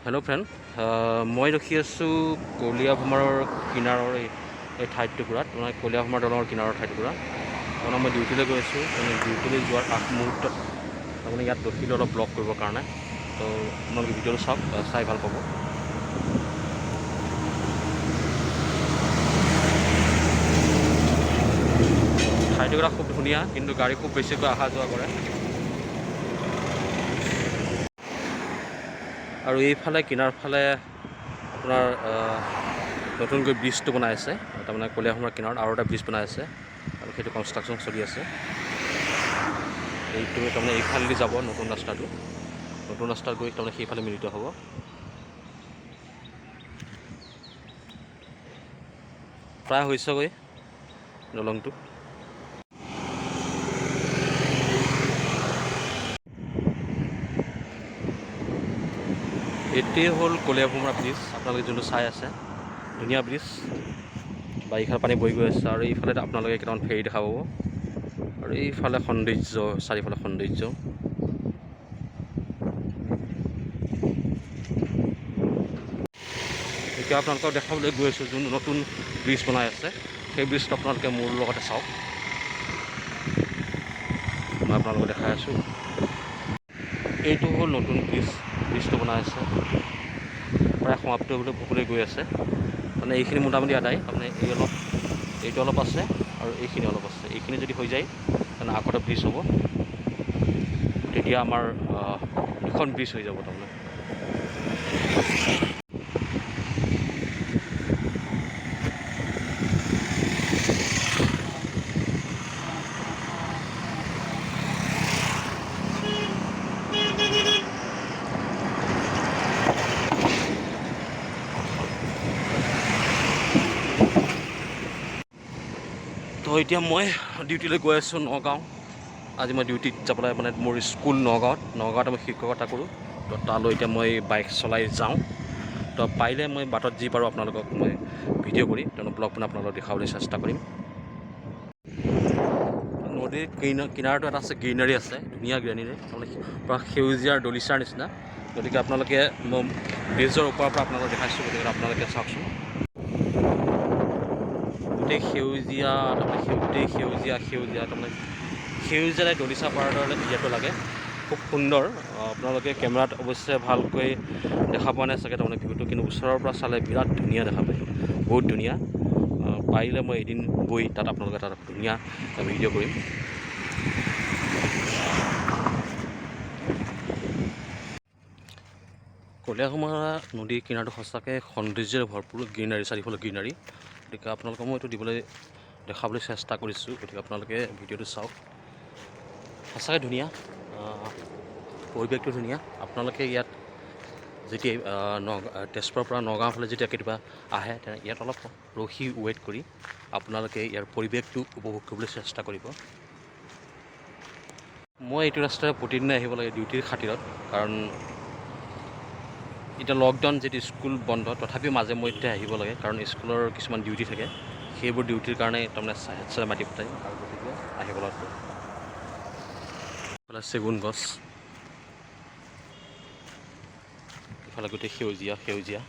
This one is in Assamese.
হেল্ল' ফ্ৰেণ্ড, মই ৰখি আছোঁ কলীয়াভোমাৰৰ কিনাৰৰ এই ঠাইটুকুৰাত, মানে কলীয়াভোমাৰ দলঙৰ কিনাৰৰ ঠাইটুকুৰা। তাৰমানে মই ডিউটিলৈ গৈ আছোঁ। মানে ডিউটিলৈ যোৱাৰ আগমুহূৰ্তত তাৰমানে ইয়াত ৰখিলোঁ অলপ ব্লগ কৰিবৰ কাৰণে। তো আপোনালোকে ভিডিঅ'টো চাওক, চাই ভাল পাব। ঠাইটুকুৰা খুব ধুনীয়া, কিন্তু গাড়ী খুব বেছিকৈ অহা যোৱা কৰে। আৰু এইফালে কিনাৰ ফালে আপোনাৰ নতুনকৈ ব্ৰিজটো বনাই আছে। তাৰমানে কলীয়াভোমাৰ কিনাৰত আৰু এটা ব্ৰিজ বনাই আছে আৰু সেইটো কনষ্ট্ৰাকশ্যন চলি আছে। এইটো তাৰমানে এইফালেদি যাব নতুন ৰাস্তাটো, নতুন ৰাস্তাত গৈ তাৰমানে সেইফালে মিলিত হ'ব। প্ৰায় হৈছেগৈ দলংটো। এইটোৱেই হ'ল কলীয়াভোমোৰা ব্ৰিজ, আপোনালোকে যোনটো চাই আছে। ধুনীয়া ব্ৰিজ, বাৰিষাৰ পানী বৈ গৈ আছে। আৰু এইফালে আপোনালোকে কেইটামান ফেৰী দেখা পাব। আৰু এইফালে সৌন্দৰ্য, চাৰিওফালে সৌন্দৰ্য। এতিয়া আপোনালোকক দেখাবলৈ গৈ আছোঁ যোন নতুন ব্ৰিজ বনাই আছে, সেই ব্ৰিজটো আপোনালোকে মোৰ লগতে চাওক। মই আপোনালোকক দেখাই আছোঁ। এইটো হ'ল নতুন ব্ৰিজ। ব্ৰিজটো বনাই আছে, প্ৰায় সমাপ্ত হ'বলৈ গৈ আছে। মানে এইখিনি মোটামুটি আদায়। তাৰমানে এই অলপ, এইটো অলপ আছে আৰু এইখিনি অলপ আছে। এইখিনি যদি হৈ যায়, তেনে আকৌ এটা ব্ৰিজ হ'ব। তেতিয়া আমাৰ দুখন ব্ৰিজ হৈ যাব তাৰমানে। তো এতিয়া মই ডিউটিলৈ গৈ আছোঁ নগাঁও। আজি মই ডিউটিত যাবলৈ, মানে মোৰ স্কুল নগাঁৱত, নগাঁৱত মই শিক্ষকতা কৰোঁ। তো তালৈ এতিয়া মই বাইক চলাই যাওঁ। তো পাৰিলে মই বাটত যি পাৰোঁ আপোনালোকক মই ভিডিঅ' কৰি, তেওঁলোক ব্লগ বনাই আপোনালোকক দেখাবলৈ চেষ্টা কৰিম। নদীৰ কিনাৰটো এটা আছে, গ্ৰীনাৰী আছে, ধুনীয়া গ্ৰীনাৰী, তাৰমানে পূৰা সেউজীয়াৰ দলিচাৰ নিচিনা। গতিকে আপোনালোকে, মই ব্ৰিজৰ ওপৰৰ পৰা আপোনালোকক দেখাইছোঁ, গতিকে আপোনালোকে চাওকচোন। গোটেই সেউজীয়া, তাৰমানে গোটেই সেউজীয়া সেউজীয়া, তাৰমানে সেউজীয়াৰে দলিচা পাৰৰ দৰে এৰিয়াটো লাগে। খুব সুন্দৰ। আপোনালোকে কেমেৰাত অৱশ্যে ভালকৈ দেখা পোৱা নাই চাগে তাৰমানে ভিউটো, কিন্তু ওচৰৰ পৰা চালে বিৰাট ধুনীয়া দেখা পায়, বহুত ধুনীয়া। পাৰিলে মই এদিন গৈ তাত আপোনালোকে তাত ধুনীয়া ভিডিঅ' কৰিম। কলীয়াভোমোৰা নদীৰ কিনাৰটো সঁচাকৈ সৌন্দৰ্যৰে ভৰপূৰ, গ্ৰীনাৰী, চাৰিওফালে গ্ৰীনাৰী। গতিকে আপোনালোকক মই এইটো দিবলৈ, দেখাবলৈ চেষ্টা কৰিছোঁ। গতিকে আপোনালোকে ভিডিঅ'টো চাওক। সঁচাকৈ ধুনীয়া, পৰিৱেশটো ধুনীয়া। আপোনালোকে ইয়াত যেতিয়া তেজপুৰৰ পৰা নগাঁও ফালে যেতিয়া কেতিয়াবা আহে, তেনে ইয়াত অলপ ৰখি ৱেইট কৰি আপোনালোকে ইয়াৰ পৰিৱেশটো উপভোগ কৰিবলৈ চেষ্টা কৰিব। মই এইটো ৰাস্তাৰে প্ৰতিদিনে আহিব লাগে ডিউটিৰ খাতিৰত, কাৰণ এতিয়া লকডাউন, যেতিয়া স্কুল বন্ধ, তথাপিও মাজে মধ্যে আহিব লাগে, কাৰণ স্কুলৰ কিছুমান ডিউটি থাকে। সেইবোৰ ডিউটিৰ কাৰণে তাৰমানে হেড ছাৰে মাতি পঠায় আৰু গতিকে আহিব লাগিব। ইফালে চেগুন গছ, ইফালে গোটেই সেউজীয়া সেউজীয়া।